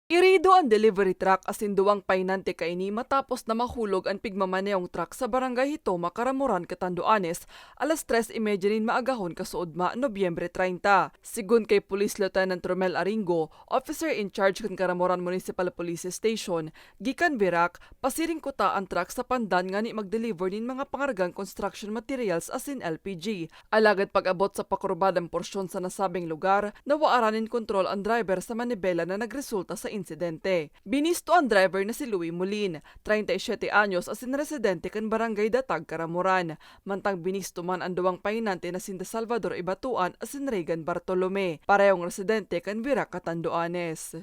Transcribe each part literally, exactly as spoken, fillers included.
Irido an delivery truck asin duwang pahinante kaini matapos na mahulog an pigmamanehong truck sa Barangay Hitoma, Caramoran, Catanduanes, alas tres y media nin maagahon kasuodma, Nobyembre treinta. Sigon kay Police Lieutenant Romel Aringo, officer in charge kan Caramoran Municipal Police Station, gikan Virac, pasiring kuta an truck sa Pandan ngani mag-deliver nin mga pangargang construction materials asin L P G. Alagad pag-abot sa pakurbadan porsyon sa nasabing lugar, nawaran nin kontrol an driver sa manibela na nagresulta sa insidente. Binisto an driver na si Louie Molin, treinta y siete anyos, asin residente kan Barangay Datag, Caramoran. Mantang binisto man an duwang pahinante na sinda Salvador Ibatuan asin Regan Bartolome, parehong residente kan Virac, Catanduanes.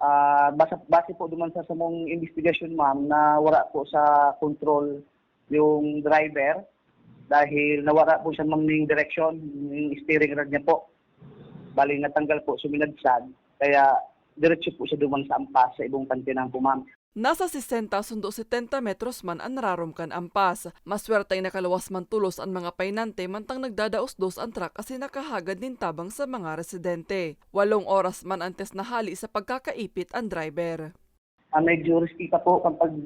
Ah, base, base po duman sa samong investigasyon, ma'am, na wala po sa control yung driver dahil nawala po siya, ma'am, ning direksyon, yung steering rod niya po. Bali, natanggal po, suminadsad, kaya diretso po siya duman sa ampas, sa ibong pantinan po, ma'am. Nasa sesenta sundo setenta metros man an rarom kan ampas. Maswerteng nakaluwas man tolos an mga pahinante mantang nagdadaos-dos an truck asin nakahagad nin tabang sa mga residente. Walong oras man an test nahali sa pagkakaipit an driver. Ah, medyo risky pa po kapag,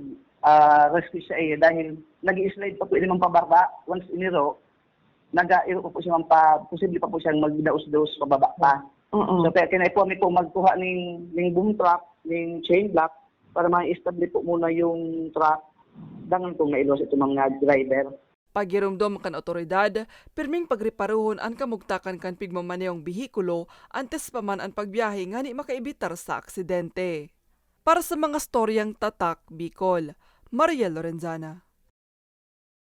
ah, rescue siya, eh, dahil nag-i-slide pa po yun, ma'am, pababa. Once iniro, nag-airo pa po siya, ma'am, pa, posible pa po siyang magdaos-daos pababa pa. Oo. So, kaya kinaipuhan mi po magkuha ning, ning boom truck, ning chain block, para ma-establish po muna yung truck. Dangan kung mailos itong mga driver. Pagiromdom kan otoridad, pirming pagreparohon an kamugtakan kan pigmamanehong behikulo antes pa man an pagbiyahe ngani makaibitar sa aksidente. Para sa mga storyang Tatak Bicol, Mariel Lorenzana.